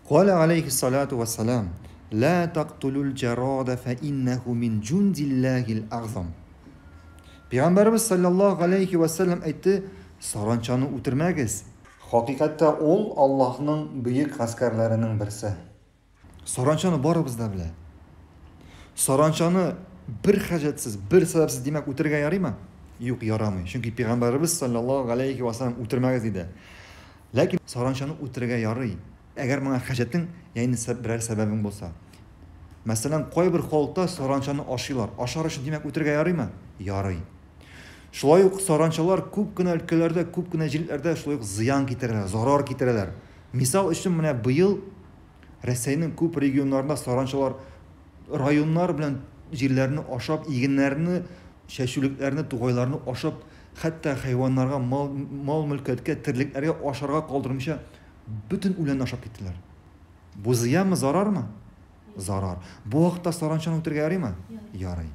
Каля алейхиссалату вассалам, Ла тактулул джарада фә иннәһу мин джундиллахил агзам. Пәйгамбәребез саллаллаһу алейхи вәсәлләм әйтте, саранчаны үтермәгез. Хакыйкатьтә ул Аллаһның бөек гаскәрләренең берсе. Саранчаны барыбыз да белә. Саранчаны бер хаҗәтсез, бер сәбәпсез димәк үтерергә ярыймы? Юк, ярамый. Чөнки пәйгамбәребез саллаллаһу алейхи вәсәлләм үтермәгез диде. Ләкин саранчаны үтерергә ярый. Әгәр моңа хаҗәтең, ягъни берәр сәбәбең булса. Мәсәлән, кайбер халыкта саранчаны ашыйлар. Ашар өчен димәк үтерергә ярыймы? Ярый. Шулай ук саранчалар күп кенә өлкәләрдә, күп кенә җирләрдә шулай ук зыян китерәләр, зарар китерәләр. Мисал өчен, менә быел Рәсәйнең күп регионнарында саранчалар районнар белән җирләрне ашап, игеннәрне, чәчүлекләрне, тугайларны ашап, хәтта хайваннарга, мал, мал-мөлкәткә, терлекләргә ашарга калдырмыйча, бөтен үләнне ашап киттеләр. Бу зыянмы, зарармы? Зарар. Бу вакытта саранчаны үтерергә ярыймы? Ярый.